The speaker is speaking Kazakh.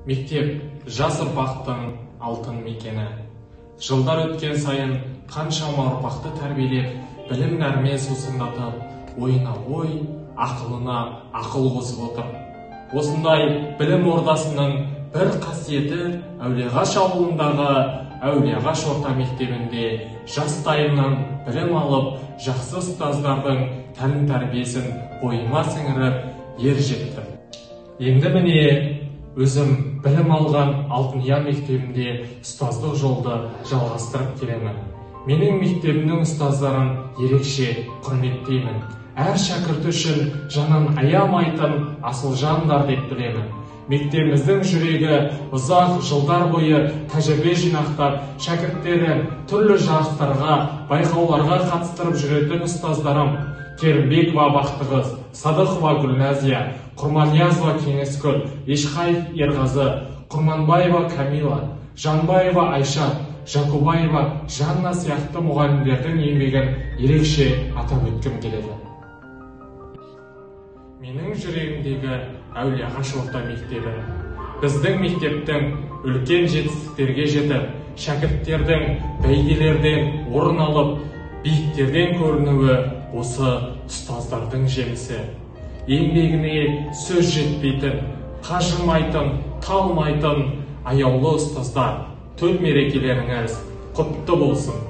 Мектеп жас ұрпақтың алтын мекені. Жылдар өткен сайын қаншама ұрпақты тәрбиелеп, білім нәрімен сусындатып, ойына ой, ақылына ақыл қосып отыр. Осындай білім ордасының бір қасиеті Әулиеағаш ауылындағы Әулиеағаш орта мектебінде жастайымнан білім алып, жақсы ұстаздардың тәлім-тәрбиесін бойыма сіңіріп, ер жеттім. Енді міне өзім білім алған Алтын ұя мектебінде ұстаздық жолды жалғастырып келемін. Менің мектебімнің ұстаздарын ерекше құрметтеймін. Әр шәкірті үшін жанын аямайтын асыл жандар деп білемін. Мектебіміздің жүрегі ұзақ жылдар бойы тәжірибе жинақтап, шәкірттерін түрлі жарыстарға, байқауларға қатыстырып жүретін ұстаздарым Керімбекова Бақтықыз, Садықова Гүлназия, Құрманиязова Кеңескүл, Ешқаев Ерғазы, Құрманбаева Камила, Жанбаева Айшат, Жакубаева Жанна сияқты мұғалімдердің еңбегін ерекше атап өткім келеді. Менің жүрегімдегі Әулиеағаш орта мектебі. Біздің мектептің үлкен жетістіктерге жетіп, шәкірттердің бәйгелерден орын алып, биіктерден көрінуі осы ұстаздардың жемісі. Еңбегіне сөз жетпейтін, қажымайтын, талмайтын аяулы ұстаздар, төл мерекелеріңіз құтты болсын.